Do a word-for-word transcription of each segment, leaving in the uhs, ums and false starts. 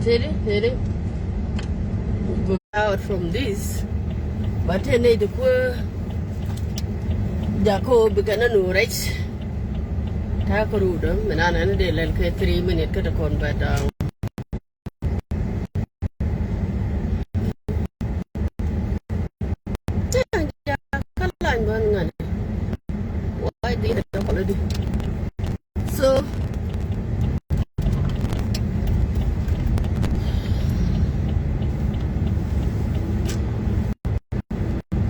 Tëëdi, tëëdi. Go out from this. But tëë nɛy ti kuäär. Jakä bikɛ nɛ nu rɛc. Ta̱a̱ kä rut ɛ mi nan ɛn dee lɛl kɛ three minute kä ti kɔn bɛ da̱a̱ŋ. Kä lany bän ŋa̱n. Why they the double di. So,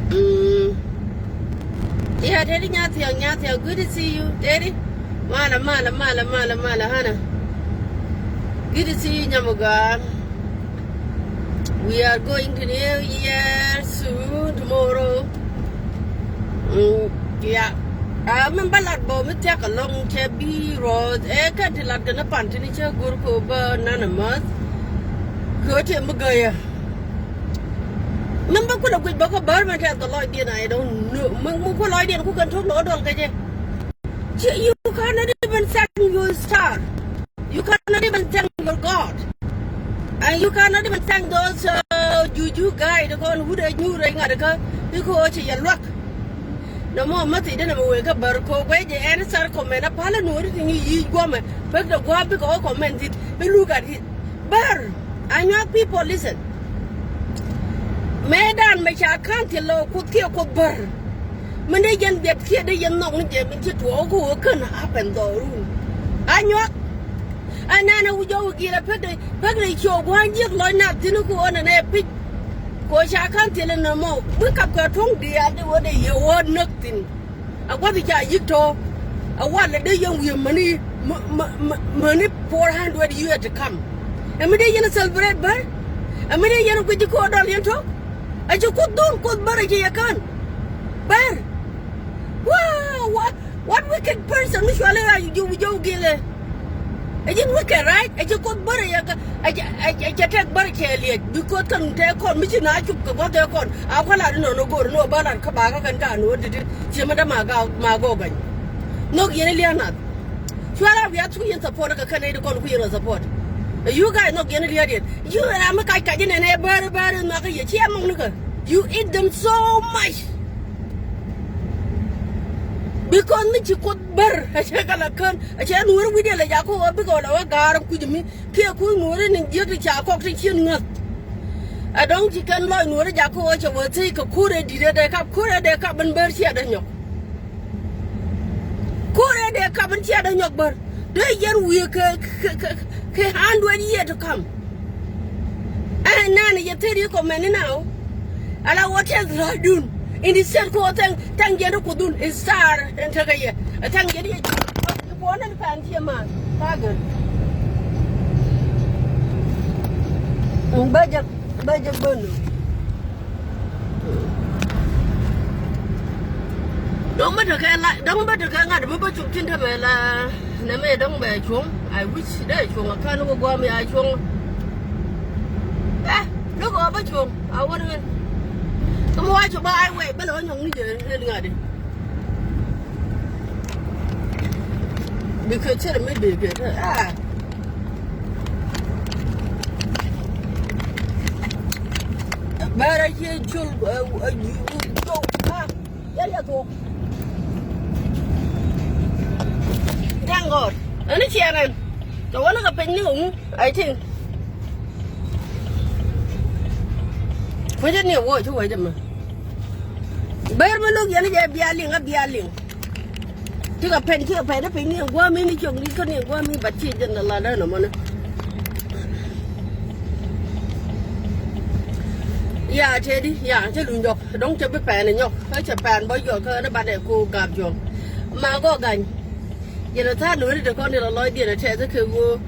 mm, yeah, Teddy Nyathiang, Nyathiang, good to see you, Teddy. Mala, mala, mala, mala, mala, Hana. Good to see you, Nyamuga. We are going to New Year soon, tomorrow. Mm, yeah. Ah, min ba lat bä mi thiak alɔŋ cɛ bi ruɔth. Eh, kɛn ti lat kɛn pan tini cɛ gur ko bä nan a math. Ko ti mi gaya. Min ba kula guic bä ko bär min tɛth kɛ lɔcdiɛn, I don't know. Min, min ku lɔcdiɛn ku kɛn tok lɔ dɔl kɛ jɛ. Ci, you cannot even thank your star. You cannot even thank your God. And you cannot even thank those, uh, juju guy, the one who they knew, they got a car, you go to your luck. No more mati dina mi wek a bär ko guɛ jɛ ɛn sar comment a pala nuɔri ti ni yi guamɛ. Pek the guam bik ɔ comment it. Bi look at it. Bär. Anyuak people, listen. Mëëdan mɛ ca ka̱n ti lɔ Kuoth kiɛ Kuoth bär. Min dee yɛn biɛt kiɛ dee yɛn nhɔk ni jɛ min ci tuɔɔk kä ɣöö kän happen dhɔrun. Anyuak. Anɛn a wi̱c jɔw gilɛ pek dee, pek dee ciɔ gua̱a̱ny jiäk lɔc nath thi̱n kä ɣöö nɛnɛ pic. Kɛ ɣöö ca ka̱n thilɛ nɔmɔ mi kap kɛ tuɔ̱ŋ diaal di ɣöö dee yɛ ɣöö näk thi̱n. A gua̱th ca yi̱k tɔ̱. A walɛ dee yɛn wi̱i̱ mäni, mä-, mä-, mä-, mäni four hundred year to come. Ɛ mi dee yɛn a celebrate bär. Ɛ mi dee yɛn a guic ji̱ kɛ ɣöö dɔl yɛn tɔ̱. A ci Kuoth dhɔl Kuoth bär a ci yɛ ka̱n. Bär. Wow, what, what wicked person mi cuali ɣa̱c ji̱ wi̱c jɔw gilɛ. Ɛ ji̱n wicked, right? Ɛ ci Kuoth bär ɛ yɛ kä, ɛ cɛ, ɛ cɛ, ɛ cɛ tɛk bär cɛ liɛc. Because kɛn tɛk kɔn mi ci na cup kɛ gua̱th tɛk kɔn. A kua̱l a di nɔn ɔ go̱r ni ɔ ba lat kä ba kä kɛn ka ni ɔ di di. Ciɛ mi däm a ga, ma gɔk gany. Nhɔk yɛn i̱ lia̱a̱ nath. Cuarɛ a wiath cu yɛn support kɛ kɛn nɛy ti kɔn ku yɛn ɔ support. Ɛ you guys nhɔk yɛn i̱ lia̱a̱ diɛn. You ram mi kac kac inɛn ɛ bäär bäär in nhɔak i̱ yɛ ciɛ mɔk ni kɛ. You eat them so much. Because mi ci Kuoth bär a cɛ kɛ la kän a cɛ nuɔ̱ɔ̱ri wi̱cdiɛn lɛ jakä ɣöö bikɛ ɣöö la wä ga̱a̱r kui̱c mi kiɛ kui̱ nuɔ̱ɔ̱ri ni jiäk ti ca kɔk ti cien ŋäth. A dɔ̱ŋ ci kɛn lɔc nuɔ̱ɔ̱ri jakä ɣöö cɛ wä thii kɛ ko̱r ɛ di̱t ɛ dee kap ko̱r ɛ dee kap in bär ciɛ dee nyɔk. Ko̱r ɛ dee kap in ciɛ dee nyɔk bär dee yɛn wi̱i̱ kɛ kɛ kɛ kɛ hundred year to come. Ɛn nɛn yɛ thil yɛ kɔmɛn ni naw. Ala wä tɛth rɔ̱dun in di sɛt kɛ wä thɛŋ thɛŋ jiɛn di kuothun in star in tekɛ yɛ. Ɛ thɛŋ jiɛn di yɛ jiɛn di kuɔn in pɛn ciɛ ma. Pagɛ. Bä jɛ bä jɛ bä nu. Dɔ̱ŋ bä tekɛ la dɔ̱ŋ bä tekɛ ŋa̱t mi bä cuk tin te mɛ la. Nɛ mɛ dɔ̱ŋ bɛ cuɔ̱ŋ. I wish dee cuɔ̱ŋ a kan wä guam ya cuɔ̱ŋ. Ɛ lo̱k ɔ bä cuɔ̱ŋ a wän ŋän. Kä mi wa cu bä ai wɛy bä lɛ wä nyɔ̱ŋ ni jɛ ŋän ŋa̱t di. Bikɛ cɛr mi dee kɛ ah. Bäärä ciɛ col a juuk cok a yɛl yɛ thuɔk. Thank God. Ɛn i̱ ciɛ rɛn kɛ wä ni kɛ piny ni ŋu I think. Kuecä ni ɛ wä ci wä jɛ mɛ. Bär mi lo̱k yɛn i̱ jɛ bia liŋ a bia liŋ. Cikɛ pɛn cikɛ pɛn dee piny ni ɛn gua̱a̱m in i̱ ciɔŋ ni kä ni ɛn gua̱a̱m in bat ci jɛn dee lat ɛn ɛmɔni. Ya tëëdi ya cä luny jɔk dɔ̱ŋ cä bi pɛn ɛ nyɔk kä cɛ pɛn bä jɔk kä ni bat ɛ ko̱o̱k gap jɔk. Ma gɔk gany. Yɛn a tha̱a̱n nuɔ̱ɔ̱ri te kɔn yɛn a lɔcdiɛn a tɛth kɛ ɣöö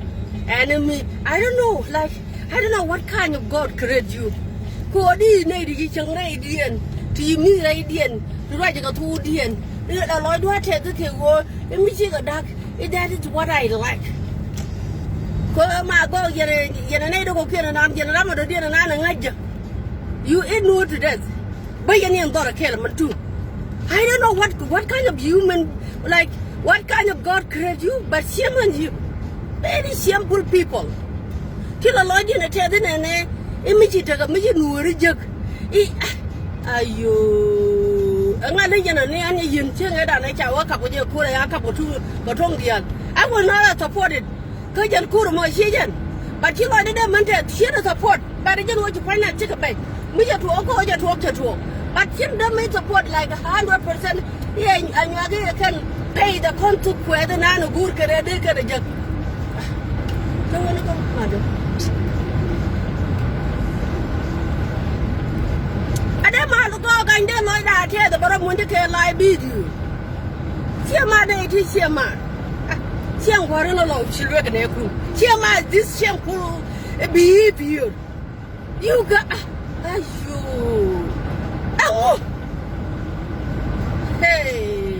ɛn mi I don't know like. I don't know what kind of God create you. Kɛ ɣöö di nɛy di ci cäŋ rɛydiɛn ti yi mi̱th rɛydiɛn ti ruac kɛ thuudiɛn. Ni la lɔcdu a tɛth kɛ ɣöö i̱ mi cikɛ da̱k i̱ that is what I like. Kɛ ɣöö ma gɔɔk yɛn yɛn a nɛy dɔ̱kɔkiɛn anan yɛn a ram a dɔ̱diɛn anan a ŋa̱c jɛ. You eat nuɔ̱ɔ̱r to death. Bä yɛn yɛn dhɔr a kɛl man too. I don't know what what kind of human like what kind of God create you but shame on you. Very shameful people. Ci lɔ lɔcdiɛn ɛ tɛth inɛnɛ i̱ mi ci tekɛ mi ci nuɔ̱ɔ̱ri jek. I̱, ah, ayoo. Ɛŋa ni jɛn ani an yɛn cieŋ ɛ danɛ ca wä kap kɛ jɛ ko̱r ɛ ya kap kɛ tuŋ kɛ tuɔ̱ŋ diaal. I will not support it. Kä jɛn ko̱r mɔ cie jɛn. But ci lɔcdɛ dee mɛn tɛth ciet ɛ support. But jɛn wä ci pua̱ny na cikɛ bɛc. Mi cɛ tuɔɔk kä wä cɛ tuɔɔk cɛ tuɔɔk. But cin dee mi support like a hundred percent. Iɛ anyuak iɛ kɛn pay the consequence nan a guur kɛn ɛ dee kɛn ɛ jek. Kä wä ni kɔn madɛ. Adɛ mal kɔ gany dee lɔcda tɛth bä rɔ muɔ̱ny ti kɛ live video. Ciɛ ma dee ti ciɛ ma. Ciɛ ŋuɔ̱ri lɔ lɔ ci luek nɛ kun. Ciɛ ma this ciɛ kun behavior. You got, ayo. Aŋu. Hey.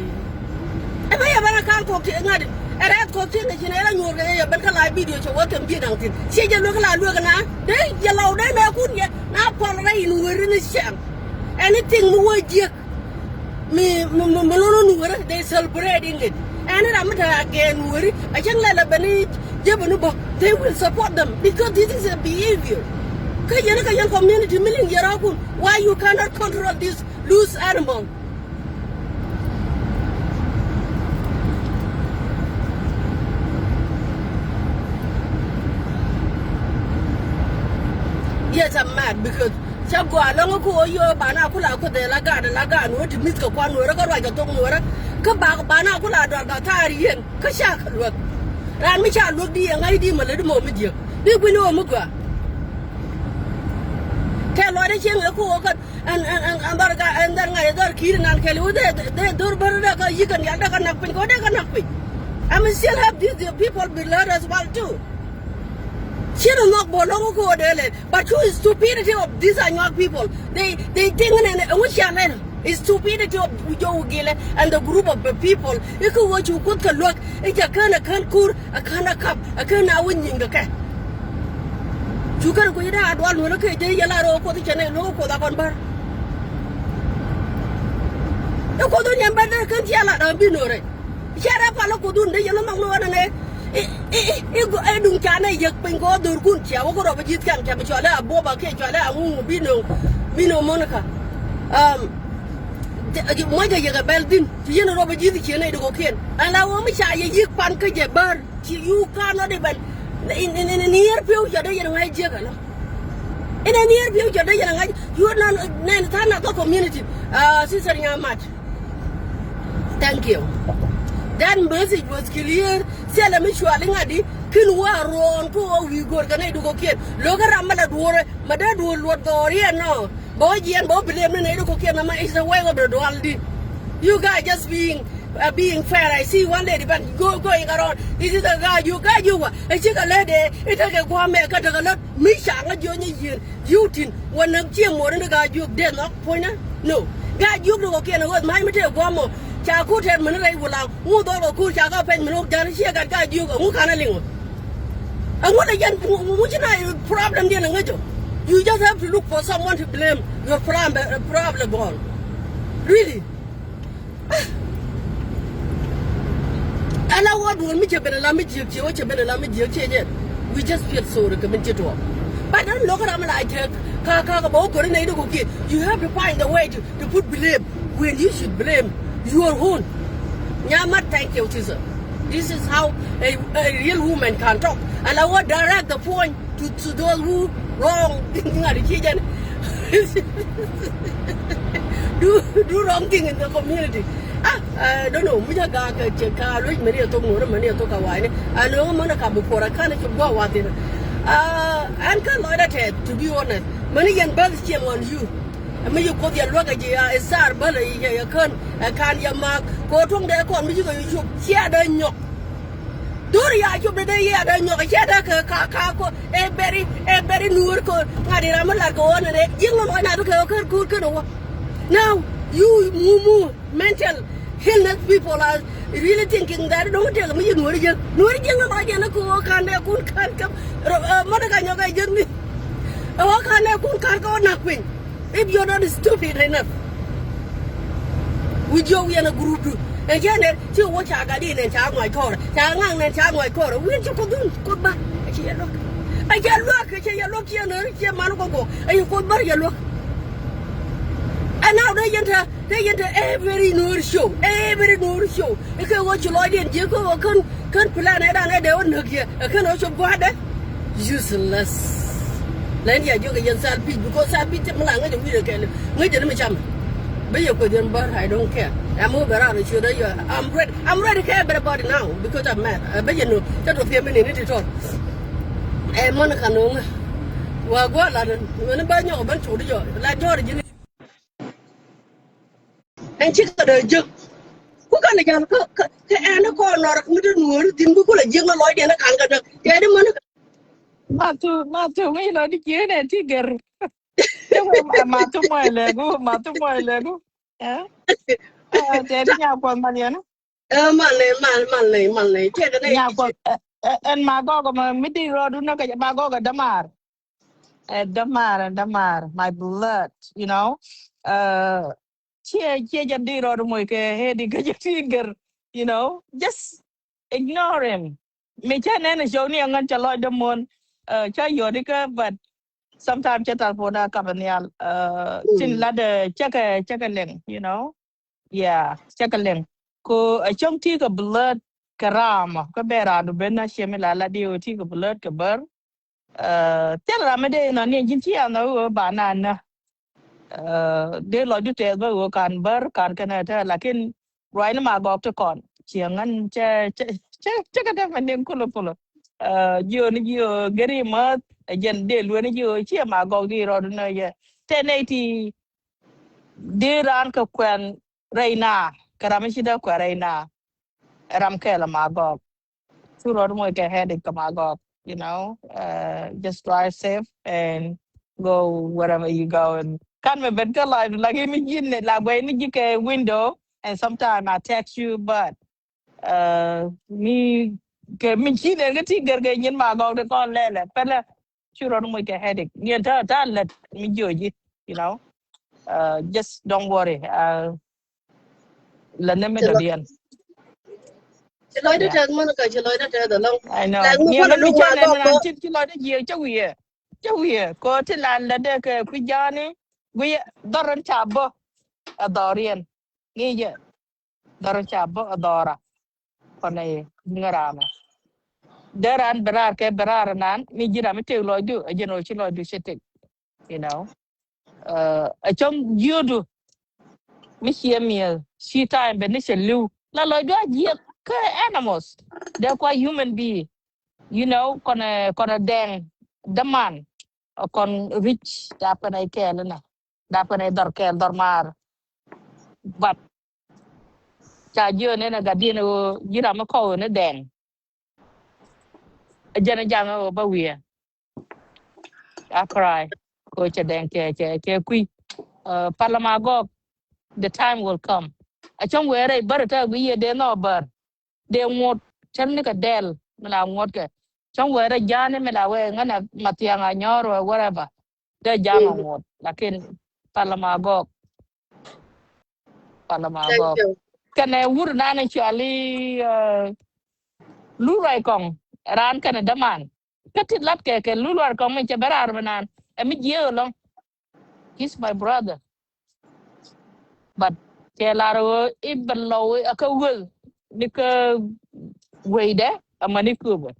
Ɛ bä yɛ bä na ka̱n kɔk ti ŋa̱t. Ɛ rɛɛth kɔk ti ŋa̱t ci nɛ rɛ nyuɔr kɛ yɛ bän kä live video cɛ wä kɛm bi̱i̱ da̱ŋ thi̱n. Ciɛ jɛ luek la luek na. Dee jɛ lɔw dee nɛ kun yɛ na pɔl rɛ in weri ni cɛm. Anything mi wä jiek. Mi, mi, mi, mi lo̱n wä nuɔrä, they celebrating it. Ɛn ram mi te again nuɔri, a cäŋ lɛl a beni jebeni bä, they will support them because this is a behavior. Kä yɛn kä yɛn community mi liŋ yɛn rɔɔkun, why you cannot control this loose animal? Yes, I'm mad because Ca gɔaa lɔ̱ŋ kä ɣöö yio̱o̱ banɛ a kula kuoth ɛ la gaat la gaat nuɔ̱ɔ̱r ti mi̱th kɛ kuan nuɔ̱ɔ̱rä kä ruac kɛ thok nuɔ̱ɔ̱rä. Kä ba banɛ a kula dual ba thaar yien kä ca kɛ luäk. Raan mi ca luäk di ɛ ŋa̱c di mɛ lät mɔ mi jiäk di gui̱ni ɣöö mi gɔaa. Kɛ lɔcdä cieŋ ɛ kä ɣöö kä ɛn ɛn ɛn ɛn dhɔr ŋa̱c ɛ dhɔr ki̱i̱r nan kɛl i̱ wä dee dee dhor bär dee kä yi̱k kɛ nial dee kä nak piny kɛ wä dee kä nak piny. I'm still have these people be led as well too. Ciɛ ni nhɔk bä lɔ̱ŋ kä ɣöö dee lɛl. But through stupidity of these Anyuak people, they, they think nɛ ɛŋu cia lɛl. Stupidity of Joe Gile and the group of the people. Ikä ɣöö cu kuoth kɛ luäk i̱ ca kän a kän kur a kän a kap a kän a wä nyiŋ kɛ kɛ. Cu kän ku i̱ daa dual nuɔ̱n ikä jɛ yɛ la rɔ kuoth i̱ cɛ nɛ luäk kuoth a kɔn bär. I̱ kuoth i̱ niɛm bär dee kän cia la da̱a̱m bi no̱rɛ. Cɛ rɛ pal i̱ kuoth un dee yɛn i̱ nhɔk ni wä nɛ nɛ. I̱, i̱, i̱, i̱, i̱ duŋ ca nɛ yäk piny kɛ ɣöö dhorkun cia wä kä rɔ bä ji̱th kɛn kɛ bi cɔal i̱ Abuɔba kiɛ cɔal i̱ Aŋuŋu bi no̱o̱ŋ, bi no̱o̱ŋ Monica. Um, muɔckɛ yäk ɛ bɛl dhi̱n ci yɛn rɔ bä ji̱th ciën nɛy di kɔ̱kiɛn. Ɛn la ɣöö mi ca yɛ yi̱k pan kä jɛ bär ci you cannot even in, in, in, in near future dee yɛn ŋa̱c jiäk ɛlɔ. In a near future dee yɛn ŋa̱c you are not nɛn tha̱a̱ŋ nath kä community. Uh, sister Nyamat. Thank you. That message was clear. Thilɛ mi cual iŋa̱di kin wä a ruɔ̱ɔ̱n kä ɣöö wi̱i̱ go̱o̱r kɛ nɛy di kɔ̱kiɛn. Lo̱kä ram mi la duɔ̱ɔ̱rɛ ma dee duɔ̱ɔ̱r luɔt dhɔɔr yɛn nɔ. Bä wä jiɛn bä wä bi lem ni nɛy di kɔ̱kiɛn nɔmɔ is a way of the dual di. You guys just being, uh, being fair. I see one lady but go, going around. Is it a guy you guy you wa? Ɛ cikɛ lɛ dee i̱ tekɛ gua̱a̱mɛ kä tekɛ lät mi ca ŋä jiɔ̱nyɛ yieen. Diutin wä näk ciɛ muɔ̱ɔ̱r in gaa jiök dee nhɔk puɔ̱nydä. No. Gaa jiök di kɔ̱kiɛn ɛ ɣöth ma̱c mi tëë gua̱a̱m ɔ. Ca ko̱r tɛt mini rɛy wulaŋ ŋu dhɔl kɛ ko̱r ca kä pɛny mini wä ja̱r ciɛ gat gaa jiök ɛŋu ka̱n ɛ liŋ ɔ. Ɛŋu lɛ yɛn ŋu ci na problem diɛn ɛ ŋäc ɔ. You just have to look for someone to blame your problem, problem on. Really? Ala wä duɔl mi cɛ ben ala mi jiäk ciɛ wä cɛ ben ala mi jiäk ciɛ jɛ. We just feel sorry kɛ min ci tuɔɔk. But dan lo̱k ram la jɛ ka ka ka bä wä go̱ri nɛy di kɔ̱kiɛn. You have to find a way to, to put blame when you should blame your own. Nyamat, thank you, sister. This is how a, a real woman can talk. Ala wä direct the point to, to those who wrong thing ŋa̱t ci jɛn. Do, do wrong thing in the community. Ah, I don't know. Mi ca gaa kɛ cɛ ka luec mani a thok ŋuɔ̱rä mani a thok ka wa̱a̱ni. A lo̱ŋ mani ka bi puɔr a ka̱n a ci gua̱a̱ wa̱a̱ thin. Ah, ɛn ka̱n lɔcdä tɛth, to be honest. Mani yɛn bäth ciɛŋ on you. Ɛmɛ yi kuoth yɛ luäk ɛ ji̱ a ɛ thar bälɛ yɛ yɛ kän ɛ ka̱n yɛ ma̱a̱k kɛ ɣöö tuɔ̱ŋdɛ kɔn mi ji̱ kɛ yɛ cop ciɛ dee nyɔk. Dhori ya cop dee dee yɛ dee nyɔk ciɛ dee kɛ ka ka kɔ ɛ bɛri ɛ bɛri nuɔ̱ɔ̱r kɛ ŋa̱t i̱ ram mi lat kɛ ɣöö nɛ dee ji̱ ŋɔm kɛ nath kɛ ɣöö kär ko̱r kän ɛ wä. Now you mumu mental illness people are really thinking that don't tell me you know you know you know you know can they kun can come mother can you get me oh can they kun can go nothing if you're not stupid enough. With you we are a group do and then you watch our garden and chagwa core chagwa and chagwa core we to go do good ba. She look Ɛ cɛ luäk, ɛ cɛ yɛ luäk ciɛ nööri ciɛ man kɔkɔ. Ɛ yɛ kuoth bär yɛ luäk. Ɛ na wä dee yɛn te, dee yɛn te every Nuer show, every Nuer show. Ɛ kɛ wä ci lɔcdiɛn jiɛ kɛ wä kän, kän plan ɛ dan ɛ dee wä näk yɛ. Ɛ kän wä cop gua̱a̱dɛ. Useless. Lɛn diɛ jiök ɛ yɛn South Beach, because South Beach ti mi la ŋäc ɛ wi̱i̱ rɛ kɛɛl. Ŋäc jɛ ni mi cam. Bä yɛ kueth yɛn bär, I don't care. Ɛ mi wä bɛ raar ɛ ciöt ɛ yɔ. I'm ready. I'm ready kɛ everybody now because I'm mad. Ɛ bä yɛ nööŋ. Cä tɔ thiɛ mi ni ni ti tɔr. Ɛ män ka no̱o̱ŋä. Wa gua̱a̱ lat wen bä nyɔk ben cok di jɔ la jɔr ji̱n. Ɛn cikɛ dee jiäk. Ku kan jal kä kä kä ɛn kɔn nɔr mi dee nuɔ̱ɔ̱ri thi̱n bi kulɛ jiäk ni lɔcdiɛn ni kan kä däk. Tɛɛdi män. Mathu, Mathu, ŋäc lɔcdi jiäk nɛ ti gɛr. Mathu muɔc lɛɛku, Mathu muɔc lɛɛku. Ɛ? Ɛ, tɛɛdi nya kuɔth maliɛn. Ɛ, mal nɛ, mal, mal nɛ, mal nɛ. Tɛɛdi nɛ. Nya kuɔth, ɛ, ɛ, ɛn Magɔk mɛ mi di rɔɔdu nä kɛ Magɔk ɛ dämaar. Ɛ dämaar, ɛ dämaar, my blood, you know. Ɛ, ciɛ, ciɛ jɛ di rɔɔdu moc kɛ headache kɛ jɛ finger, you know. Just ignore him. Mi cä nɛn show ni ɛ ŋän cä lɔcdä muɔ̱n, ɛ, cä yɔt ikä, but sometimes cä telephone a kap ɛ nhial, ɛ, tin lat ɛ cä kɛ, cä kɛ lɛŋ, you know. Yeah, cä kɛ lɛŋ. Ko ɛ cäŋ ti kɛ blood kɛ ram kä bɛ raandu ben na ciɛ mi la la di ɣöö ti kɛ blood kɛ bär. Ɛ, thil ram mi dee inɔ ni ji̱n ci an ɣöö ba na nä. Ɛ, dee lɔcdu tɛth bä ɣöö kan bär kan kɛn ɛ tɛ, lakin ruacni Magɔk ti kɔn ciɛ ŋän cɛ, cɛ, cɛ, cɛ kɛ tɛ mɛ niŋ kulɛ kulɛ. Ɛ, jiö ni jiö geri mäth ɛ jɛn dee lueni jiö ciɛ Magɔk di rɔɔdu nä yɛ. Tɛ nɛy ti di raan kɛ kuɛn rɛy na kɛ ram mi ci dee kuɛn rɛy na. Ram kɛl ɛ Magɔk. Cu rɔɔdu moc kɛ headache kɛ Magɔk, you know. Uh, just drive safe and go wherever you go. And kan mɛ ben kä live, like, mi ji̱n ni la guɛy ni ji̱ kɛ window, and sometimes I text you, but, uh, mi kɛ mi ci nɛ kä ti gɛr kɛ nyin Magɔk di kɔn lɛlɛ pɛlɛ. Cu rɔɔdu moc kɛ headache. Ni ta, ta lɛt mi jiö ji̱, you know. Uh, just don't worry. Uh, lɛ ni mi dɔ̱diɛn. Ci lɔcdä tɛth män ka ci lɔcdä tɛth alɔŋ. I know. Like mi kɔn a luk Magɔk bä. Ci lɔcdä jiɛ cä wiɛ. Cä wiɛ. Ko ti la lɛ dee kɛ kui̱ ja̱a̱ni. Guiɛ dhɔr in ca bä. A dhɔriɛn. Ŋi̱i̱cɛ. Dhɔr in ca bä a dhɔra. Kɔn a yɛ. Ŋäramɛ. Dee ran bɛ raar kɛ bɛ raar nan. Mi ji̱ ram mi tëk lɔcdu. A jɛn ɣöö ci lɔcdu ci tëk. You know. Uh, a cɔŋ jiödu mi ciɛ miɛth ci time ben ni cɛ li̱w la lɔcdu a jiɛk kä animals. Dee kua human being, you know, kɔnɛ kɔnɛ dɛŋ däman. Kɔn rich dap kɛn a kɛɛl inɛ, dap kɛn a dhɔr kɛɛl dhɔr maar. But ca jiö ni nɛ gat diɛn ɣöö ji̱ ram mi kɔw ni dɛŋ. A jɛn a jaŋ ɣöö ba wiɛ. I cry. Ko cɛ dɛŋ kɛ kɛ kɛ kui̱. Uh, pal Magɔk, the time will come. A cäŋ wɛɛrɛ bär tä gui yɛ dee nɔ bär. Dee ŋuɔt cäŋ ni kɛ dɛl mi la ŋuɔt kɛ. Cäŋ wɛɛrɛ ja̱a̱ni mi la wee ŋänɛ Mathiaŋ a nyɔr wɛ wherever. Dee ja̱a̱ŋ a ŋuɔt. Lakin pal Magɔk. Pal Magɔk. Kɛnɛ wur nan cuali, uh, Lul Ruac Kɔŋ, ran kɛnɛ däman. Kä ti lat kɛ kɛ Lul Ruac Kɔŋ mi cɛ bɛ raar mi nan. Ɛ mi jiee ɛlɔŋ. He's my brother. But cɛ lar ɣöö i̱ bɛ lɔw ɛ kä wek ni kä weydɛ amäni köpɛ.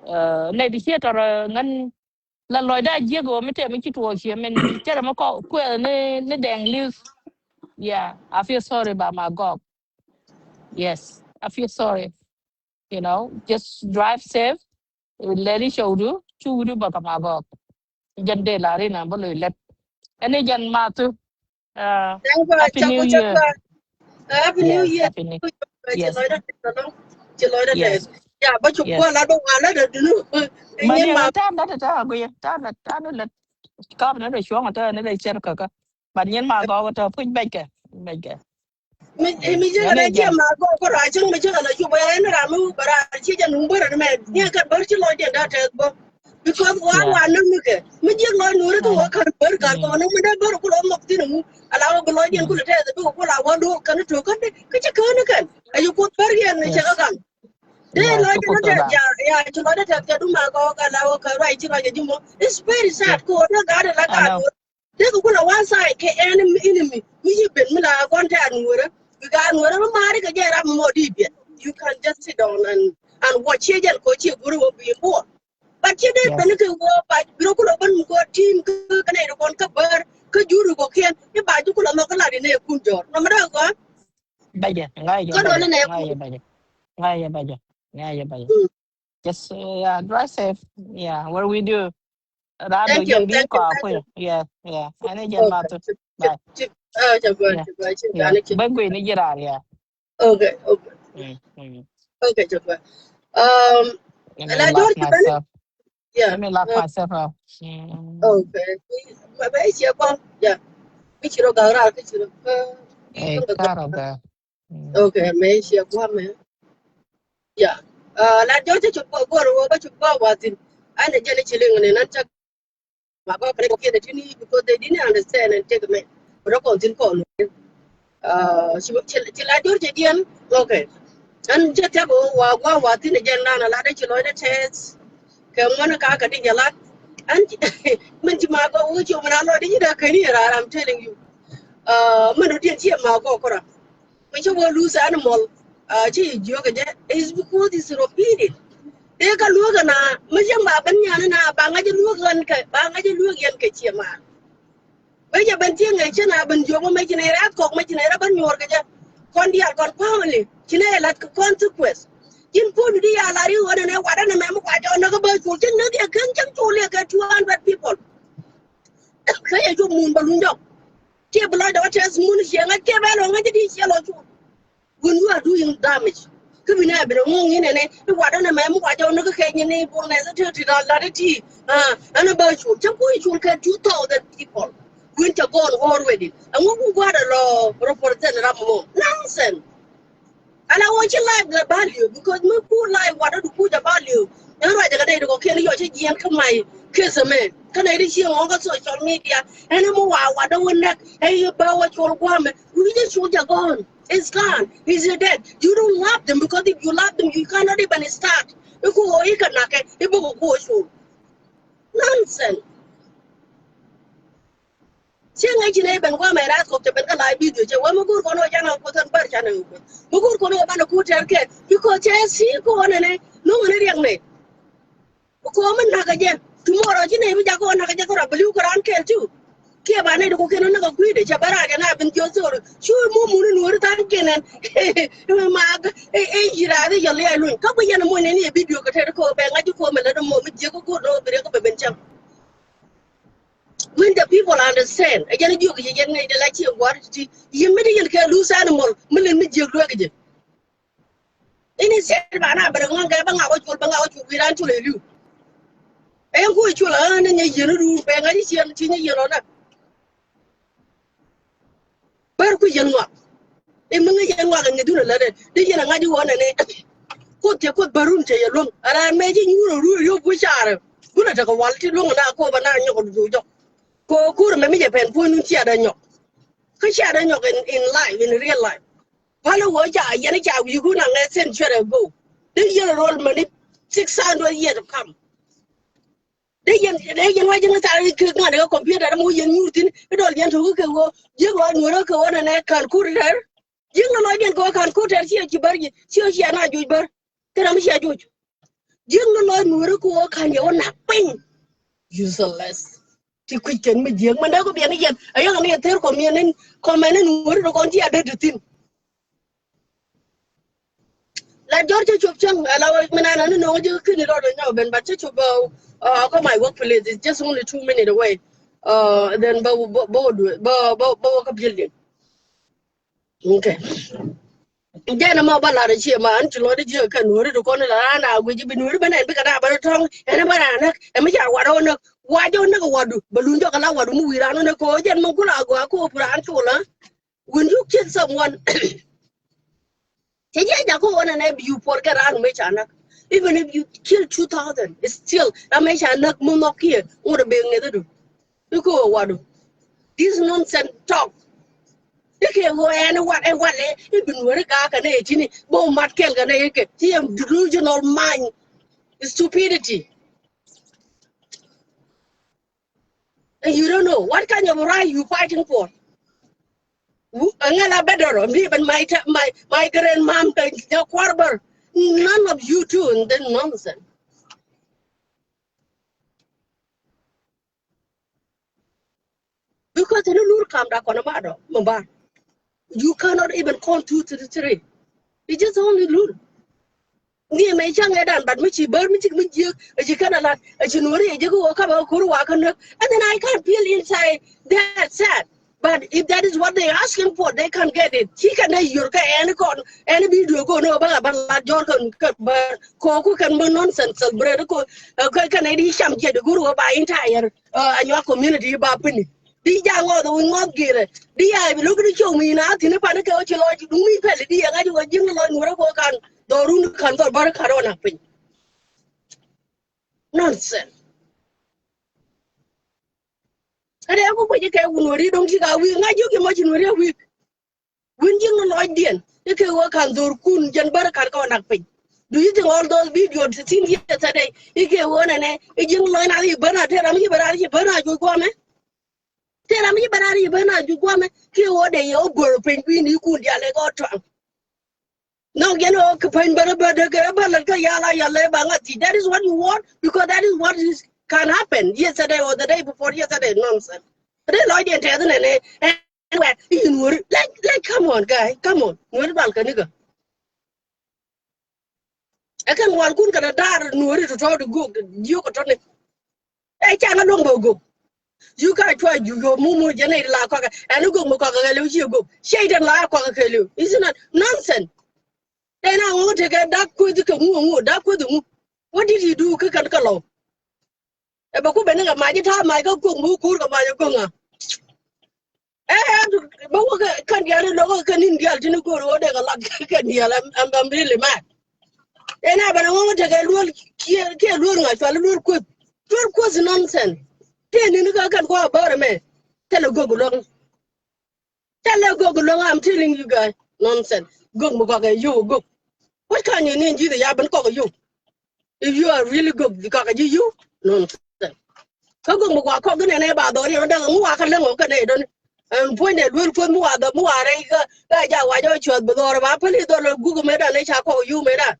Uh, nɛ ti ciɛ tɔr, uh, ŋän la lɔcdä a jiäk ɣöö mi tɛm mi ci tuɔɔk ciɛ min cɛ rɛ mi kɔ kuɛth ni, ni dɛŋ li̱th. Yeah, I feel sorry about Magɔk. Yes, I feel sorry. You know, just drive safe. Lɛni cɔwdu, cukdu bä kä Magɔk. Jɛn dee la rin a bä lo̱c lɛt. Ɛn i̱ jɛn Mathu. Uh, Happy New Year. Happy New Year. Yes, Happy New Year. Yes. Ci lɔcdä tɛth. Ya, bä cuk kuɔ la dɔ̱ŋ a la dee dunu. Mani a ta̱a̱ lät a ta̱a̱ guiɛ, ta̱a̱ lät, ta̱a̱ ni lät. Kap ni dee cuɔ̱ŋ a ta̱a̱ ni dee cɛr käkä. But nyin Magɔk a ta̱a̱ puc bɛckɛ, bɛckɛ. Mi, mi ji̱ kɛ dee jiɛ Magɔk kɛ rɔ a cäŋ mi ji̱ kɛ la cuk bä ya ɛn ram mi bä ra ci jɛ nuŋ bä rɛ ni mɛ. Ni kɛ bär ci lɔcdiɛn da̱a̱ tɛth bä. Because wa wa näk mi kɛ mi ji̱ lɔc nuuri kɛ wä kän bär kän kɔn ni mi dee bär kulɔ mɔk thi̱n ŋu. Ala wä bi lɔcdiɛn kulɔ tɛth bi kɛ kulɔ a wä do̱r kän tok kän di kä ci kän ni kɛn. A yi kuoth bär yɛn ni cɛ kɛ kän. Dee lɔcdä tɛth ya, ya, ci lɔcdä tɛth kɛ duma kɔ kɛ la wä kɛ ruac ci ruac kɛ ji̱ mɔ. It's very sad kɛ wä dee gat la gat wä. Dee kɛ kulɛ one side kɛ enemy, enemy. Mi ci ben mi la kɔn tɛ a nuɔrä. Bi gat nuɔrä mi mari kɛ jɛ ram mɔ di biɛt. You can just sit down and, and watch. Ci jɛn kɔ ci guri wä bi buɔ. But ci dee ben kɛ wä ba bi rɔ kulɛ ben mi kɔ team kɛ kɛ nɛ kɔn kɛ bär kɛ juri kɔ kiɛn. Iba ju kulɛ mɔ kɛ la di nɛ kun jɔr. Nɔmɔ dee kɔ. Bɛjɛ, ŋa̱ yɛ bɛjɛ, ŋa̱ yɛ bɛjɛ, ŋa̱ yɛ bɛjɛ, ŋa̱ yɛ bɛjɛ. Just, uh, yeah, drive safe. Yeah, where we do. Thank you, thank you, thank you. Yeah, yeah. Ɛn ɛ jɛn ma thok. Bye. Yeah. Bä guiy ni ji̱ raar, yeah. Okay, okay. Mm, mm. Okay, cɛ bä. Um, let me lock myself. Yeah. Let me lock myself up. Mm. Okay. Mɛ, mɛ ci guam. Yeah. Mi ci rɔ gak raar, mi ci rɔ. Eh, karo ga. Mm. Okay, mɛ ci guam mɛ. Yeah. Uh, la jɔr cɛ ci guam, guam wä, ba ci guam wa thin. An jɛ ni ci liŋ ni nan cɛ. Ma gɔk kɛ ni kɔkiɛn ti ni because they didn't understand and take me. But I continue call. Uh, ci, ci, ci la jur ci jiɛn. Okay. An jɛ tɛk wa gua wa thin jɛn nan a la de ci lɔy de test. Kɛ ŋuan ka ka di jɛ lat. An min ci ma gɔk wu ci min a lɔy de ci da kɛ ni ra, I'm telling you. Uh, min du diɛn ci ma gɔk kora. Mi ci wä lose animal. Uh, ci jiök kɛ jɛ is because it's repeated. Dee ka luäk ɛna mi cäŋ ba ben nyan ɛna ba ŋa̱c ɛ luäk ɣän kɛ, ba ŋa̱c ɛ luäk yɛn kɛ ciɛ maar. Mëë cɛ ben tieŋ ɛ cä na ben jiök mɔ mëë ci nɛy rɛ̈th kɔk mëë ci nɛy rɛ̈ ben nyuɔɔr kɛ jɛ. Kɔn diaal kɔn family ci nɛy ɛ la̱t kɛ consequence. Ji̱n puɔ̱nydu di ya la̱r i̱ ɣän ɛnɛ wat ɛn ɛmɛ mi kua jɔɔk näk ɛ bä col cä näk yɛ ken cäŋ col yɛ kɛ two hundred people. Kä yɛ cop mun bä luny jɔk. Kiɛ bi lɔcdɛ wä tɛth mun ciɛ ŋa̱c kiɛ bɛ lɔ ŋa̱c di ciɛ lɔ cop. When you are doing damage, kä bi nɛ bi rɛ ŋo̱o̱ŋ in ɛnɛ i̱ wat ɛn ɛmɛ mi wa jɔw ni kä kɛ nyin i̱ bur nɛ thä ti dal lat i̱ ti. Ɛn ɛ bä col cä kui̱ col kɛ two thousand people. Win cɛ gɔn wä already ɛŋu ku gua̱dɛ lɔ represent ram mɔ. Nonsense. Ala wä ci live lɛ value because mi ku live wat adu ku jɛ value. Ɛn ruacɛ kɛ dee di kɔ kiɛn yɔ cɛ jiɛn kä my case mɛ kä nɛ di ci ŋɔŋ kä social media. Ɛn mi wa wat adu wä nɛk ɛ yi bä wä col guamɛ. Wi jɛ col jɛ gɔn. It's gone. Is it dead? You don't love them because if you love them you cannot even start. Iku wä ikɛ nakɛ ibu kɛ ku wä col. Nonsense. Cieŋ ŋäc ci nɛy ben gua̱a̱mɛ rath kɔk cɛ ben kä live video cɛ wä mi go̱o̱r kɔn wä canɛ wä kuoth ɛn bär canɛ wä kuoth mi go̱o̱r kɔn wä banɛ kuut tɛr kɛ. Because cɛ si kɔn ɛnɛ no̱ŋ ɛn riɛk nɛy. Kɔn mi nakä jɛ tomorrow ci nɛy mi jakä wä nakä jɛ kärɔa bɛ li̱w kɛ raan kɛɛl too. Kiɛ ba nɛy di kɔkiɛn wä näk ɛ kui̱dɛ cɛ bä raar kɛ na ben jiɔth thor cu mi mun in wä ri tha̱a̱ŋ kiɛn ɛn. Ma ɛ yi raar i̱ yɛ liɛɛl luny kä bi yɛn muɔ̱ny nɛn yɛ video kɛ tɛr kɛ wä bɛ ŋa̱c ci kɔn mɛ lät ɛmɔ mi jiäk kä go̱o̱r nɔ bi riɛk kä bɛ ben cäŋ. When the people understand ɛ jɛn jiök yɛ jɛn ŋäc dee la ciɛ gua̱r ti yɛ mi di yɛn kɛ lose animal mi lin mi jiök duek jɛ. Ini sɛt ba na bɛrɛ ŋɔn kɛ bä ŋa wä col bä ŋa wä col wi̱i̱ ran col ɛ li̱w. Ɛn kui̱ col ɛ ni nyɛ yiɛn ru bɛ ŋa̱c ciɛn ti nyɛ yiɛn rɔ na. Bär ku yɛn ŋɔak. I̱ mi ŋäc yɛn ŋɔak ɛ ŋäc dun ɛ lät ɛ di yɛn ɛ ŋa̱c i̱ ɣɔn ɛnɛ. Kuoth cɛ kuoth bärun cɛ yɛ luäŋ ɛ raan mɛ ci nyuur ɛ ruur yop wi̱c caarɛ. Gun ɛ tekɛ wal ti luäŋ ɛ na kop ɛ na nyɔk ɛ duc jɔk. Kɛ ɣöö ko̱r ɛmɛ mi cɛ pɛn puɔ̱ny nun ciat ɛ nyɔk. Kä ciat ɛ nyɔk in, in life, in real life. Päl ɛ ɣöö ca yɛn ca wi̱i̱ kun aŋɛ century ago. Di yɛn ɛ ro̱l mäni six hundred year to come. Dee yɛn, dee yɛn wa ji̱n thaar kɛ ŋa̱n kɛ computer dee mɔ yɛn nyuur thi̱n i̱ dɔl yɛn to̱k kɛ ɣöö ji̱n lɔc nuɔ̱ɔ̱rä kɛ ɣöö nɛnɛ ka̱n kur tɛr. Ji̱n lɔ lɔcdiɛn kɛ ɣöö ka̱n kur tɛr ciɛ ci bär ji̱ ciɛ ciɛ na juc bär. Kɛ ram ciɛ juc. Ji̱n lɔ lɔc nuɔ̱ɔ̱rä kɛ ɣöö ka̱n yɛ wä nak piny. Useless. Ti kui̱c kɛn mi jiäk mɛn dee kɔ biɛn i̱ yɛn a yɔ̱k ni yɛ thɛr kɔmiɛn in kɔmɛn in nuɔ̱ɔ̱rä dee kɔn ci a dee ti thi̱n. La jɔr cä cop cäŋ ala wä mi nan ani nɔŋ ji̱ kä ni rɔɔd nyɔk ben but cä cop bä. Uh, kä my work place is just only two minutes away. Uh, then bä bä bä bä bä bä wä kä building. Okay. Jɛn ɛmɔ bä lar ɛ ciɛ ma an ci lɔcdä jiäk kɛ nuɔ̱ɔ̱ri ti kɔn ila raan a guic i̱ bi nuɔ̱ɔ̱ri bä nɛn bikɛ na bä rɔ tɔ̱ŋ ɛn ɛ bä raan näk ɛ mi ca wat ɛ wä näk. Wa jɛ wä näk ɛ wadu bä luny jɔk ala wadu mi wi̱i̱ raan wä näk kɛ ɣöö jɛn mi gula gɔaa kɛ ɣöö bi raan col ɛ. When you kill someone, cɛ jɛ jakä ɣöö nɛnɛ bi you forget ran mëë ca näk. Even if you kill two thousand, it's still ran mëë ca näk mi nhɔk kiɛ ŋot ɛ ben ŋeth ɛ du. I̱ kɛ ɣöö wadu. This nonsense talk. Ikɛ ɣöö ɛn iwat, iwat lɛ ibi Nuäri gaak kɛ nɛ itini bä mat kɛl kɛ nɛ ikɛ. Ci ɛn delusional mind, stupidity. And you don't know what kind of right you fighting for. Ŋa la better or mi ben my, my, my grandmom kɛ jɛ kuar bär. None of you two in the nonsense. Because ni lur kam da kɔn ma dɔ mi bar. You cannot even count two to the three. It's just only lur. Ni mɛ cä ŋɛ dan, but mi ci bär mi ci mi jiek, ɛ ci kɛn a lat, ɛ ci Nuäri ɛ jiek wä kap ɛ kur wa kɛ näk. And then I can feel inside that sad. But if that is what they asking for, they can get it. Ci kɛn dee yur kɛ ɛn kɔn, ɛn video kɔn ɛ ba ba lat jɔr kɛn kɛ bär kɔ ku kɛn bä nonsense celebrate kɔ, ɛ kɛ kɛn ɛ di cam jiɛ di gur wä ba entire, ɛ, Anyuak community ba pini. Di ja ŋɔth wi ŋɔth girɛ. Di ya bi loki di cioŋ mi na thin ipan ikɛ wä ci lɔc duŋ mi pɛli di ya ŋa̱c wä jiŋ lɔc Nuäri kɔ kan dhɔrun kan dhɔr bär kan wä nak piny. Nonsense. Ade aku kuec ikɛ wun Nuäri doŋ ti ka wi̱i̱ ŋa̱c jiök imɔ ci Nuäri a wi̱i̱. Win jiŋ ni lɔcdiɛn ikɛ wä ka̱n dhorkun jɛn bär ka̱n kɛ wä nak piny. Do you think all those videos seen yesterday ikɛ wä nɛnɛ i jiŋ lɔc na i bär na te ram i bär na i bär na juɔc guamɛ? Te ram i bär na i bär na juɔc guamɛ kiɛ wä dee yɛ wä gör piny kui̱n ikun dial ikɛ wä tɔaŋ. Nɔŋ jɛn wä kɛ piny bär bär dee kɛ bär lät kɛ yal a yal lɛ ba ŋa̱th thiec. That is what you want because that is what is can happen yesterday or the day before yesterday nonsense. Ri lɔcdiɛn tɛth nɛnɛ. Wɛt i̱ Nuäri. Like, like, come on, guy, come on. Nuäri dual kɛ nikɛ. Ɛ kɛn wal kun kɛn a dar Nuäri tɔ̱tɔ̱ di gok di jiök kɛ tɔ̱ni. Ɛ ca ŋa luɔ̱ŋ bä gok. You guys try you, you mumu jɛn ɛ la kɔkɛ. Ɛn gok mi kɔkɛ kɛ liw ci gok. Shaitan la kɔkɛ kɛ liw. Isn't that nonsense? Then I want to get that kueth kɛ ŋu ŋu, that kueth ŋu. What did he do kɛ kɛn kɛ lɔw? Ɛ bɛ ku ben ni kɛ mac i̱ ta̱a̱ mac kä kuoŋ bi ku kuur kɛ mac i̱ kuoŋ a. Ɛ ɛ bä wä kɛ kɛn diaal i̱ lo̱k kɛ ni̱n diaal tini go̱o̱r wä dee kɛ lak kɛn diaal. I'm, I'm, I'm really mad. Ɛn a ben a ŋuɔ̱ŋ tekɛ luel kiɛ, kiɛ luel ŋa̱ cual i̱ luel kueth. Luel kueth nonsense. Tëë ni̱n kä kɛn kua̱ bäär ɛmɛ. Thilɛ gök lo̱ŋ. Thilɛ gök lo̱ŋ, I'm telling you guys. Nonsense. Gök mi kɔkɛ yio̱w gök. What kind of name ji̱ ya ben kɔkɛ yio̱w? If you are really good, you kɔkɛ ji̱ yio̱w. Nonsense. Kä gök mi kɔkɛ kɔk gin ɛn ɛ ba dhɔr yɛn da̱ŋ mi wa kä läŋ ɔ kɛn ɛ dɔ̱n. Ɛn puɔ̱nydɛ duel puɔ̱th mi wa dhɔr mi wa rɛy kä, kä ja wa jɔ cuɔth bi dhɔr ba päli dhɔr lɛ guk mɛ dan ɛ ca kɔk yio̱w mɛ dan.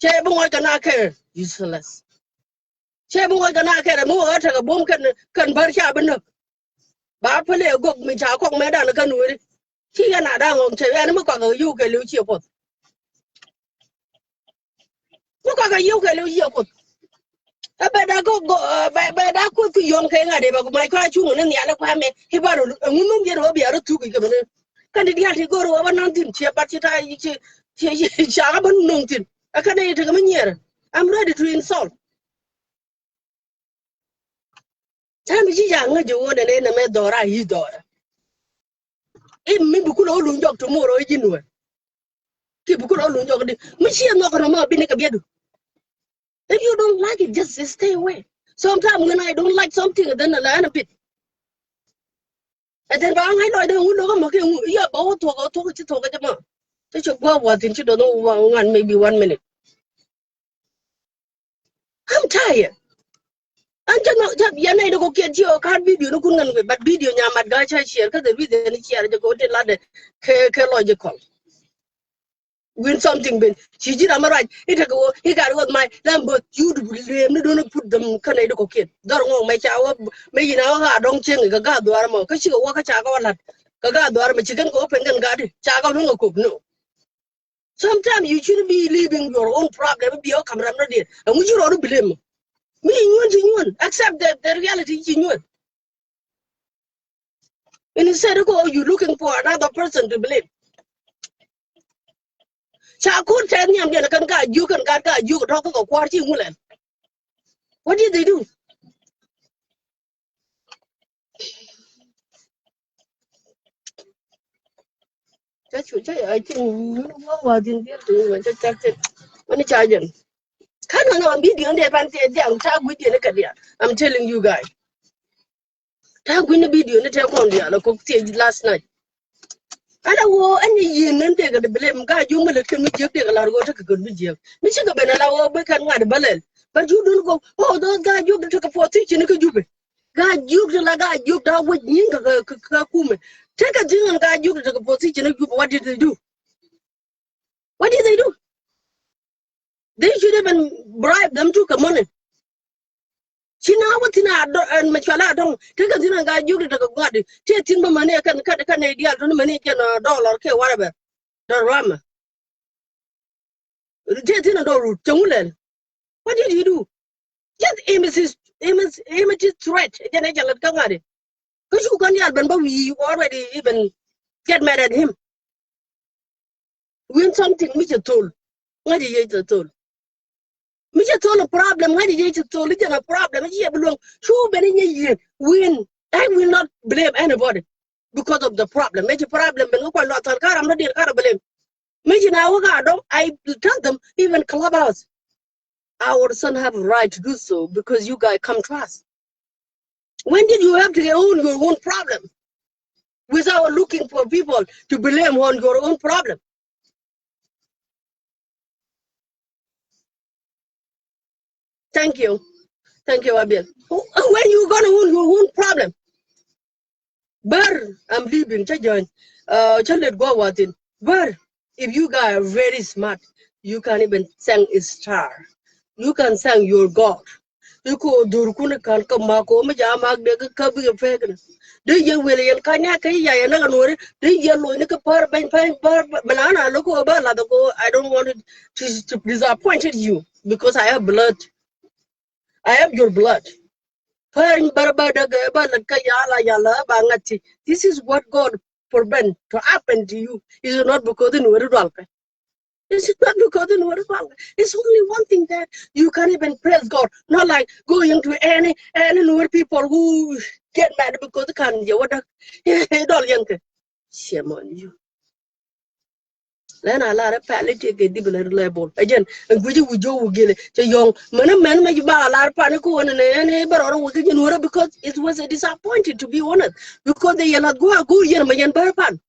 Cɛ bi ŋɔc kɛ na kɛ useless. Cɛ bi ŋɔc kɛ na kɛrɛ mi wä ɣä tekɛ buɔ̱m kɛn, kɛn bär ca bi näk. Ba päli ɛ gök mi ca kɔk mɛ dan kä Nuäri. Ci yɛn a da̱ŋ ɣɔ̱ŋ cɛ yɛn mi kɔk ɛ yio̱w kɛ li̱w ciɛ puɔth. Mi kɔk ɛ yio̱w kɛ li̱w ciɛ puɔth. Ɛ bɛ da gök, gök, ɛ bɛ, bɛ da kuoth ki yom kɛ ŋa̱t ɛ bɛ ku mac kɔa cuŋ ni nhial ɛ kuamɛ. I̱ ba rɔ ɛ ŋun nhom yɛn ɣä bia rɔ thuk i̱ kɛ bɛ ni. Kɛn di diaal ti go̱o̱r ɣä bä naŋ thi̱n ciɛ bat ci ta̱a̱ ci, ci, ci, ci, ca ɣä bä nuŋ thi̱n. Ɛ kɛn ɛ tekɛ mi nyiɛɛrɛ. I'm ready to insult. Täämɛ ci ca ŋäc jɛ wä nɛnɛ nɛmɛ dhɔra yi dhɔra. I̱ mi bi kulɛ wä luny jɔk tomorrow i̱ ji̱n wä. Ki bi kulɛ wä luny jɔk di. Mi ci ɛ nhɔk kɛ nɔmɔ bi ni kɛ biɛdu. If you don't like it, just stay away. Sometimes when I don't like something, then I learn a bit. And then ba ŋa̱c lɔcdä ŋun lo̱k ɛmɔ kiɛ ŋu, yɛ ba wä thuɔk, wä thuɔk ci thuɔk jɛ ma. Ci cɛ gua̱a̱p wa̱thi̱n ci dɔ̱th wä ŋuan maybe one minute. I'm tired. An cä nɔ, cä yɛn nɛy dɔ̱k kɔ̱kiɛn ci ɔ ka̱n video ni kun ŋän wee, but video nyamat ga̱a̱c ca share, kä the reason ni share jɛ kɛ wä ti latdɛ kɛ, kɛ logical. Win something ben. Ci ji̱ ram mi ruac i̱ tekɛ wä i̱ gat wä my lam both you do blame ni don't put them kä nɛy dɔ̱k kɔ̱kiɛn. Dhɔr ŋɔk mɛ ca wä mɛ yin a wä ɣa̱a̱ dɔ̱ŋ cieŋ kɛ ga̱a̱ dhuaar mɔ kä cikɛ wä kä ca kɛ wä la̱t kɛ ga̱a̱ dhuaar mɔ ci kɛn kɛ wä pɛn kɛn gat i̱ ca kɛ wä luäŋ kɛ kok no. Sometimes you shouldn't be leaving your own problem bi wä ka̱m ram ni diɛn. Ɛŋu ci rɔɔdu blame mɔ? Mi ci nyuɔn ci nyuɔn. Accept the, the reality ci nyuɔn. Instead of go, you looking for another person to blame. Ca kun tɛth nhiam diɛn kɛn ka jiök kɛn gat ka jiök tɔ̱ kä kɛ kua̱r ci ŋu lɛl. What did they do? Ca cu ca, I think, ŋun wä wä din diɛn ti ŋun ca ca tin. Wani ca jɛn. Kan ŋa ŋa video ni pan ti diɛn ta gui diɛn kɛ diɛn. I'm telling you guys. Ta gui ni video ni te kɔn diɛn la kok ti last night. Ala wä ɛn yɛ yien nɛn dek kɛ di blame Gaa-jiok mi lät kɛ mi jiäk dek kɛ lar wä tekɛ kɛ mi jiäk. Mi cikɛ ben ala wä bä kɛn ŋa̱t bä lɛl. But you don't go, oh, those Gaa-jiok dek tekɛ position kä Jubɛ. Gaa-jiok dek la Gaa-jiok dek wec nyin kɛ kɛ kɛ kumɛ. Tekɛ thi̱n ɛn Gaa-jiok dek tekɛ position kä Jubɛ. What did they do? What did they do? They should even bribe them to kɛ money. Ci na wä thin a dɔŋ ɛn mɛ cual a dɔŋ. Tekɛ thin a Gaa-jiok di tekɛ gua̱di. Tëë thin bä mäni kɛn kɛn kɛn nɛ diaal tɔni mäni kɛn dollar kɛ whatever. Dɔr ramɛ. Tëë thin a dɔŋ rut cɛ ŋu lɛl. What did he do? Just image, image, image threat. Jɛn ɛ jɛ lät kä ŋa̱di. Kä cu kɔn diaal ben bä wi̱i̱ already even get mad at him. Win something mi cɛ thol. Ŋa̱c yec cɛ thol. Mi cɛ thol a problem, ŋa̱c yec cɛ thol. I̱ jɛn a problem i̱ ci yɛ bi luäŋ. Cu ben i̱ nyɛ yieen win. I will not blame anybody because of the problem. Mɛ ci problem ben kä kuan luath thal ka ram dɔ diɛn ka rɔ blame. Mi ci na wä ka dɔŋ, I tell them even Clubhouse. Our son have a right to do so because you guys come to us. When did you have to own your own problem without looking for people to blame on your own problem? Thank you. Thank you, Abiel. When you gonna own your own problem? Bär, I'm leaving. Cä jɔny. Uh, cä let go wa thin. Bär, if you guys are very smart, you can even thank a star. You can thank your God. I̱ ko dhur kun i̱ kan kä ma ko mi ja mak de kä kä bikɛ pek ni. Dee yɛ wel yɛn ka nya kä ya yɛn ni kä nuɔri. Dee yɛ loc ni kä pär bɛny pär pär bɛ na na lo ko ba la ko. I don't want it to, to disappointed you because I have blood. I have your blood. Pär bär bär dee gɛ bär lät kä yala yala ba ŋa̱t ti. This is what God prevent to happen to you. Is not because in weri dual pɛ. It's not because in weri dual pɛ. It's only one thing that you can even praise God. Not like going to any any Nuer people who get mad because kan jɛ wä däk. Dɔl yɛn kɛ. Shame on you. Lɛn a lar pɛl i̱ ti kɛ dip lɛ level. Again, ɛn guici wi̱c jiɔ wi̱c gilɛ cɛ yɔ̱ŋ. Mɛn mɛn mɛ ji̱ ba lar pan i̱ ko̱n ɛn ɛn i̱ bɛ rɔɔd wi̱c ji̱ Nuɔrä because it was a disappointed, to be honest. Because they yɛ lath gua̱a̱ go̱o̱r yɛn mɛ yɛn bär pan.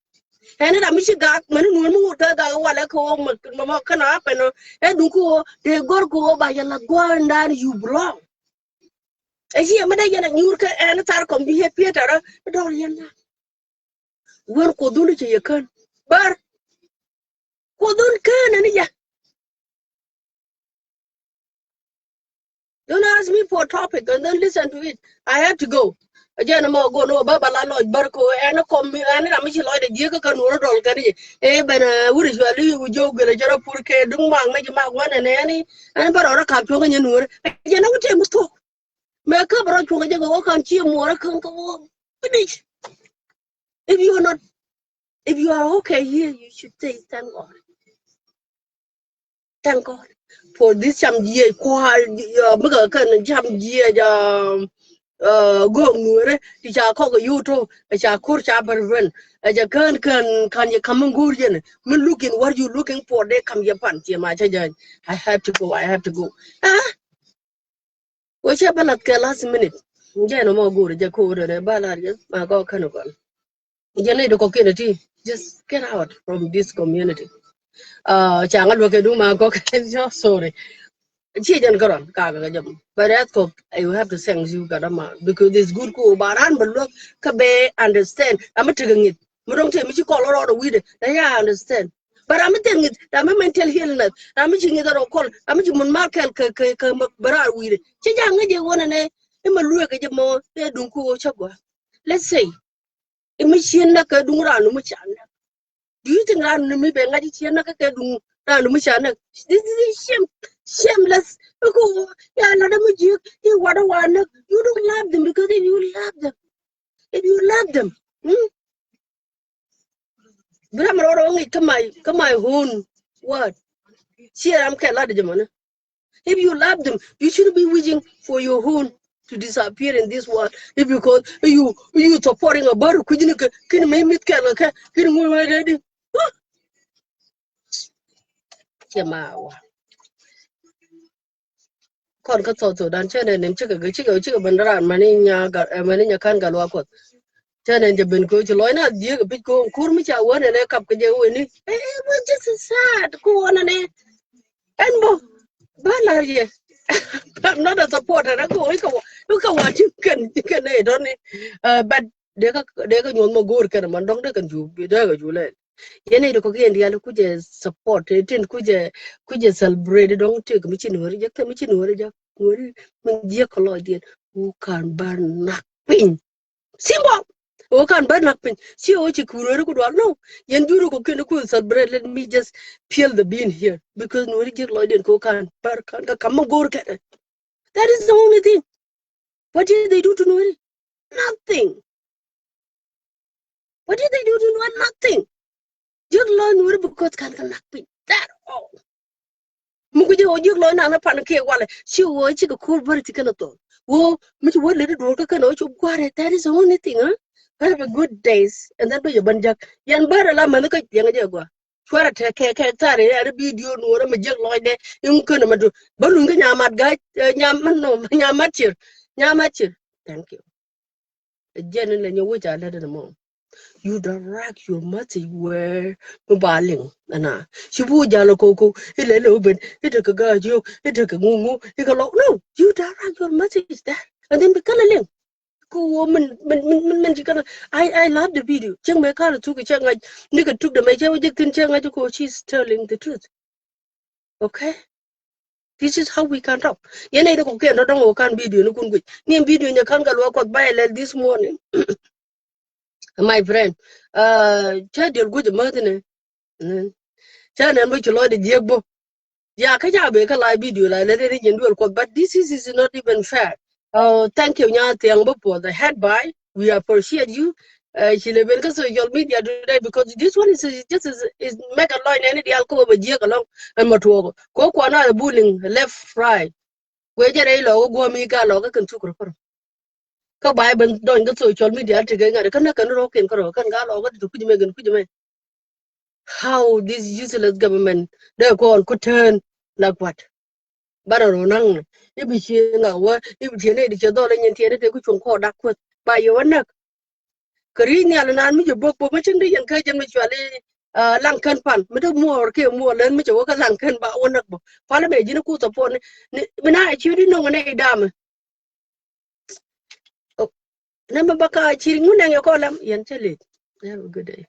Ɛn i̱ ram mi ci gak mɛn i̱ Nuɔr mi ŋut kä gak i̱ walɛ kɛ ɣöö mɛ mɛ kɛn a pɛn ɛ duŋ kɛ ɣöö dee gɔ̱r kɛ ɣöö ba yɛ lath gua̱a̱ ɛn dan you belong. Ɛ ci ɛmɛ dee yɛn a nyuur kä ɛn thar kɔm bi yɛ piet tɛrä dɔl yɛn la. Wän kuoth dhun i̱ ci yɛ kän bär. Kuoth dhun kän ɛn i̱ yɛ. Don't ask me for topic and then listen to it. I have to go. Again, I'm gonna go no baba la lodge barco and a com and I'm a lawyer the Diego can roll can. Eh, ben, uh, what is your little joke? Get a jara purke, do mang, make my one and any and but or a cap to any. Again, I would take must talk. Mɛ kä bɛ rɔ cuɔ̱ŋ kɛ jɛ kɛ wä ka̱n ciɛ muɔrä käŋ kɛ wä. Finish. If you are not, if you are okay here, you should say thank God. Thank God for this cam jiɛ kua̱r, uh, mi kɛ kɛn cam jiɛ ja, uh, go̱o̱k nuɔrɛ ti ca kɔk kɛ yut tɔ, ca kur ca bɛr ben. Ɛ jɛ kän kän kan yɛ kam mi go̱o̱r yɛn. Mi looking what you looking for, they kam yɛ pan tiɛ ma ca jɛ. I have to go, I have to go. Ah. Wä cɛ bä lath kɛ last minute. Jɛ nɔ mɔ go̱o̱r jɛ ko̱o̱r rɛ ba lar jɛ ma gɔk kɛn kɔn. Jɛ ni dɔkɔ kɛn ti. Just get out from this community. Uh, ca ŋa luɔkɛ du ma gɔk kɛn jɔ, sorry. Ci jɛn kärɔn ka kɛ jɛ mɔ. But that kɔk, I will have to thank you, Gadama, because it's good ko ba ran bä luɔk kä bɛ understand. Am tekɛ ŋi̱th. Mi dɔ̱ŋ tëë mi ci kɔl rɔɔdɛ wi̱i̱dɛ. Ɛ ya understand. But ram mi thil ŋi̱th, ram mi mental illness, ram mi ci ŋi̱th a rɔ kɔl, ram mi ci mun mal kɛl kɛ, kɛ, kɛ mɛ bɛ raar wi̱i̱dɛ. Ci ja̱ ŋäc jɛ ɣöö nɛnɛ i̱ mɛ lueek kɛ jɛ mɔ ëë duŋ kä ɣöö cä gɔaa. Let's say i̱ mi ciën näk kɛ duŋ raan mi ca näk. Do you think raan mi bɛ ŋa̱c i̱ ciën näk kɛ duŋ raan mi ca näk? This is a shame, shameless. I̱ kä ɣöö ya lat mi ji̱ i̱ wat ɛ wa näk. You don't love them because if you love them, if you love them, hmm? Bi ram rɔɔdɛ wä ŋic kä my, kä my own word. Ciɛ ram kɛ lat jɛ mɔnɛ. If you love them, you shouldn't be wishing for your own to disappear in this world. If because you, you supporting a bar kui̱ni kɛ kin mi mit kɛ la kɛ kin ŋuɛ wä dɛ di. Ciɛ ma wa. Kɔn kä South Sudan cä nɛ nin cikɛ, cikɛ, cikɛ ben ran mani nya gal, eh, mani nya kan gal wa Kuɔth. Tɛn ɛn jɛ ben kɛ ci lɔc na dhiek a pic kɛ ɣöö ko̱r mi ca wä nɛnɛ kap kɛ jɛ weni. It was just sad kɛ ɣöö nɛnɛ. Ɛn bä ba la̱r yɛ. I'm not a supporter. Ɛn kɛ ɣöö ikɛ wa, ikɛ wa ti kɛn, kɛn ɛ dɔ̱ni. But dee kä, dee kä nyuɔ̱th ma go̱o̱r kɛn man dɔ̱ŋ dee kɛn cu, dee kɛ cu lɛl. Yɛn ɛ dee kɔkiɛn diaal kucɛ support, tin kucɛ, kucɛ celebrate dɔ̱ŋ tëk mi ci nuɔ̱ri jɛ, kɛ mi ci nuɔ̱ri jɛ, nuɔ̱ri min jiɛk kɛ lɔcdiɛn. Who can bär nak piny. Simple. Who can bär nak piny. Ci who ci kunuɔri ku dual no. Yɛn juri kɔkiɛn ku celebrate, let me just peel the bean here. Because nuɔ̱ri jiɛk lɔcdiɛn kɛ who can bär kan kɛ kam ma go̱o̱r kɛn. That is the only thing. What did they do to Nueri? Nothing. What did they do to Nueri? Nothing. Jiɛk lɔc Nueri because kan kɛ nak piny. That all. Mi ku jɛ wä jiɛk lɔc nan pan kiɛ walɛ. Ci wä ci kɛ ko̱r bäri ti kɛn a thol. Wä mi ci wä leti duɔl kä kɛn a wä ci guarɛ. That is the only thing, huh? Have a good days. And then bä yɛ bän jak. Yɛn bärɛ la mɛn kä yɛn jɛ gua. Cuarɛ tɛ kɛ kɛ thar yɛ rɛ video nuɔrɛ mɛ jiɛk lɔcdɛ. In könɛ mɛ du bä luny kä nyamat ga̱c, eh, nyamat no, nyamat cir, nyamat cir. Thank you. Jɛn in lɛ nyɛ wec a lɛ dɛn mɔ. You direct your message where mi ba liŋ ɛna. Ci bu jal koko ilɛ lɛ oben itekɛ ga̱c yok itekɛ ŋuŋu ikɛ lɔ. No, you direct your message there and then bi kälɛ liŋ. Ku wä min, min, min, min, min ci känä. I, I love the video. Cieŋ mɛ kar tuk cɛ ŋa̱c ni kɛ tuk dɛ mɛ cɛ wä jek thin cɛ ŋa̱c ko she's telling the truth. Okay? This is how we can talk. Yɛn nɛ dɛ kɔ kiɛn dɔ̱dɔ̱ŋ wä kan video ni kun guic. Ni video nyɛ kan kɛ luɔ kɔth ba ilɛl this morning. My friend. Uh, cɛ diɛl guic mɛ thin ɛ. Cä nɛn bä ci lɔcdɛ jiäk bä. Ya kä ca ben kä live video la lɛ rɛn inyɛn duel kuɔth, but this is, is not even fair. Uh, thank you nya thiaŋ bä for the head by. We appreciate you. Uh, ci lɛ ben kä social media today because this one is, is just is, is make a lɔc nɛn idial kä bä jiäk alɔŋ ɛn ma tuɔɔk. Kɛ kuan a bullying left, right. Guɛ jɛ rɛy lɔ wä guɔ̱m i̱ ka lɔ kä kɛn thuk rɔ kärɔ. Kä ba i̱ ben dɔny kä social media ti gɛ ŋa̱t kä näk kɛn rɔ kɛn kärɔ kɛn ka lɔ kä ti kuc mɛ kɛn kuc mɛ. How this useless government dee kɔn ku turn like what? Banɛ rɔ naŋ ni i̱ bi cie ŋa wä i̱ bi tiɛn ni di cɛ dhɔl inyɛn tiɛn ni te ku cuŋ kɔ dak kueth ba yɛ wä näk. Kɛ ri̱c nhial inan mi jɛ bok bok mi cieŋ di yɛn kä jɛn mi cuali, ah, laŋ kän pan mi dee muɔɔr kiɛ muɔɔr län mi cɛ wä kä laŋ kän ba wä näk bä. Pal mɛ ji̱n ku thɔpuɔn ni mi na a ciö di noŋ ni idamɛ. Oh, nɛ mi ba ka ci ŋun nɛŋ yɛ kɔ lam yɛn cɛ lec. Have a good day.